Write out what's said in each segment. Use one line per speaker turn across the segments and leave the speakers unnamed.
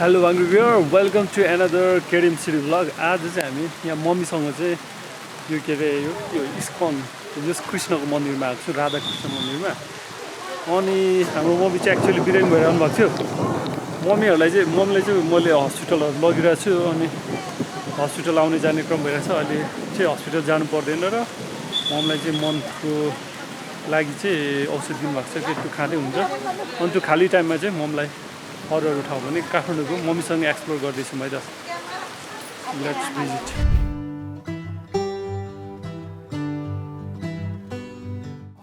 Hello भाङ्गु viewer welcome to another KDM city vlog. आज चाहिँ हामी यहाँ मम्मीसँग चाहिँ यो के अरे यो इस्कन जस कृष्णको मन्दिरमा आएको छु, राधा कृष्ण मन्दिरमा। अनि हाम्रो मम्मी चाहिँ एक्चुअली बिरामी भइरहनु भएको थियो। मम्मीलाई चाहिँ मैले हस्पिटलहरू लगिरहेको छु अनि हस्पिटल आउने जाने क्रम भइरहेछ। अहिले चाहिँ हस्पिटल जानु पर्दैन र मम्मीलाई चाहिँ मनको लागि चाहिँ औषध दिनुभएको छ कि त्यो खाँदै हुन्छ। अनि त्यो खाली टाइममा चाहिँ मम्मीलाई अरू ठाउँ भने काठमाडौँको मम्मीसँग एक्सप्लोर गर्दैछु मैले। Let's visit.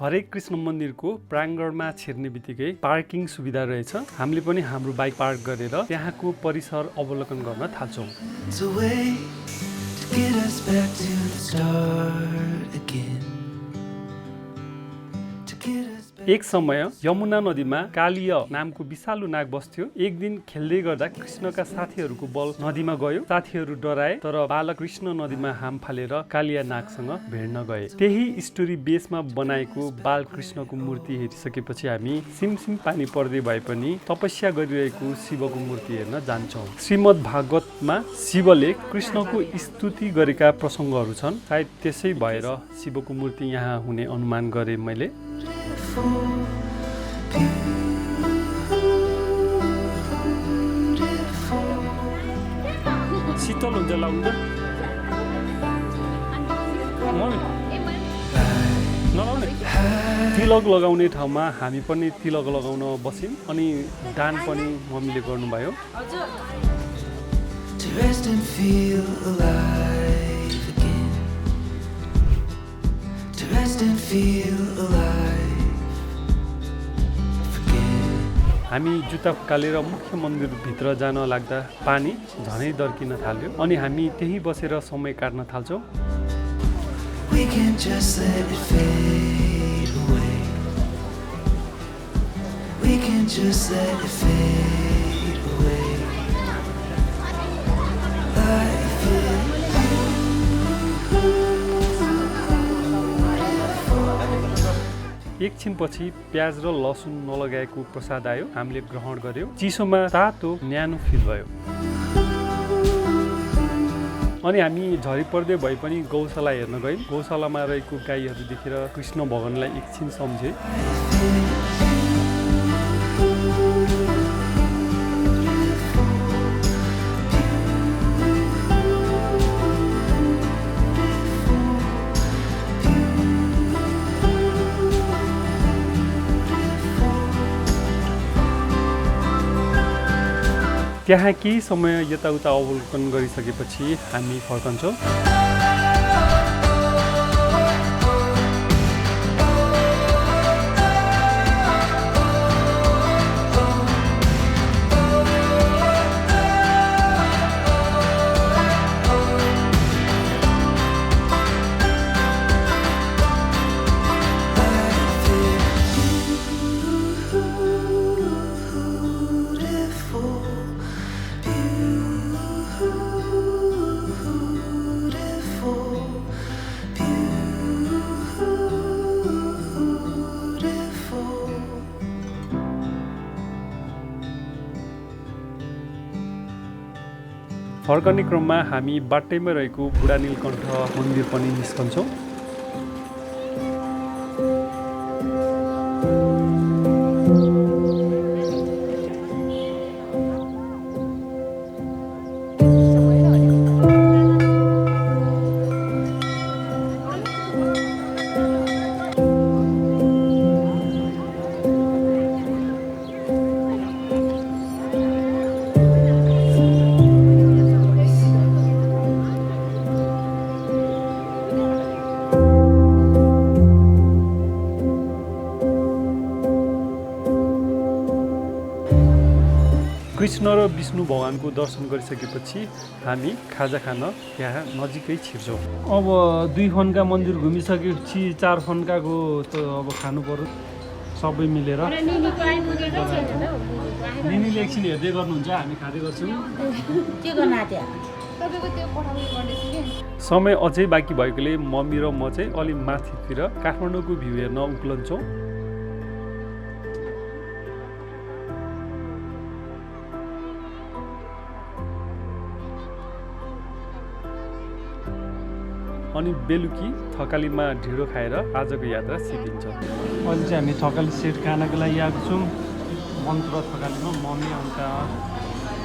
हरे कृष्ण मन्दिरको प्राङ्गणमा छिर्ने बित्तिकै पार्किङ सुविधा रहेछ। हामीले पनि हाम्रो बाइक पार्क गरेर त्यहाँको परिसर अवलोकन गर्न थाल्छौँ। एक समय यमुना नदीमा कालिय नामको विषालु नाग बस्थ्यो। एक दिन खेल्दै गर्दा कृष्णका साथीहरूको बल नदीमा गयो। साथीहरू डराए तर बालक कृष्ण नदीमा हाम फालेर कालिया नागसँग भेट्न गए। त्यही स्टोरी बेसमा बनाएको बाल कृष्णको मूर्ति हेरिसकेपछि हामी सिमसिम पानी पर्दै भए पनि तपस्या गरिरहेको शिवको मूर्ति हेर्न जान्छौँ। श्रीमद् भागवतमा शिवले कृष्णको स्तुति गरेका प्रसङ्गहरू छन्। सायद त्यसै भएर शिवको मूर्ति यहाँ हुने अनुमान गरे मैले। शीतल हुन्छ लाउनु त नलाउने। तिलक लगाउने ठाउँमा हामी पनि तिलक लगाउन बस्यौँ अनि दान पनि मम्मीले गर्नुभयो। हामी जुत्ता फुकालेर मुख्य मन्दिरभित्र जान लाग्दा पानी झनै दर्किन थाल्यो अनि हामी त्यही बसेर समय काट्न थाल्छौँ। एकछिनपछि प्याज र लसुन नलगाएको प्रसाद आयो। हामीले ग्रहण गर्यौँ। चिसोमा तातो न्यानो फिल भयो। अनि हामी झरी पर्दै भए पनि गौशाला हेर्न गयौँ। गौशालामा रहेको गाईहरू देखेर कृष्ण भगवानलाई एकछिन सम्झे। त्यहाँ केही समय यताउता अवलोकन गरिसकेपछि हामी फर्कन्छौँ। फर्कने क्रममा हामी बाटैमा रहेको बुढा नीलकण्ठ मन्दिर पनि निस्कन्छौँ। कृष्ण र विष्णु भगवानको दर्शन गरिसकेपछि हामी खाजा खान त्यहाँ नजिकै छिर्छौँ। अब 2 फन्का मन्दिर घुमिसकेपछि 4 फन्काको त अब खानु पर्यो सबै मिलेर। निनीले एकछिन हेर्दै गर्नुहुन्छ, हामी खाँदै गर्छौँ। समय अझै बाँकी भएकोले मम्मी र म चाहिँ अलि माथितिर काठमाडौँको भ्यू हेर्न उक्लन्छौँ। अनि बेलुकी थकालीमा ढिँडो खाएर आजको यात्रा सिद्धिन्छ। अहिले चाहिँ हामी थकाली सेट खानको लागि आएको छौँ मन्त्र थकालीमा। मम्मी अन्त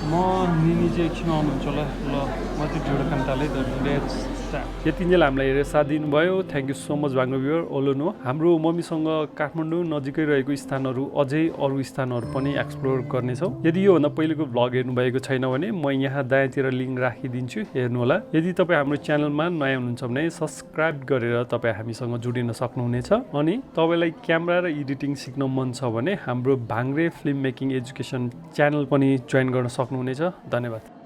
म निनी चाहिँ एकछिन आउनुहुन्छ होला। ल म चाहिँ ढिँडो खान थालेँ त लेट्स स्टार्ट। यतिन्जेल हामीलाई हेरेर साथ दिनुभयो, थ्याङ्क यू सो मच भाङ्गो भ्युअर ओलोनो। हाम्रो मम्मीसँग काठमाडौँ नजिकै रहेको स्थानहरू अझै अरू स्थानहरू पनि एक्सप्लोर गर्नेछौँ। यदि योभन्दा पहिलेको भ्लग हेर्नुभएको छैन भने म यहाँ दायाँतिर लिङ्क राखिदिन्छु, हेर्नुहोला। यदि तपाईँ हाम्रो च्यानलमा नयाँ हुनुहुन्छ भने सब्सक्राइब गरेर तपाईँ हामीसँग जोडिन सक्नुहुनेछ। अनि तपाईँलाई क्यामेरा र एडिटिङ सिक्न मन छ भने हाम्रो भाङ्रे फिल्म मेकिङ एजुकेसन च्यानल पनि जोइन गर्न सक्नुहुनेछ। धन्यवाद।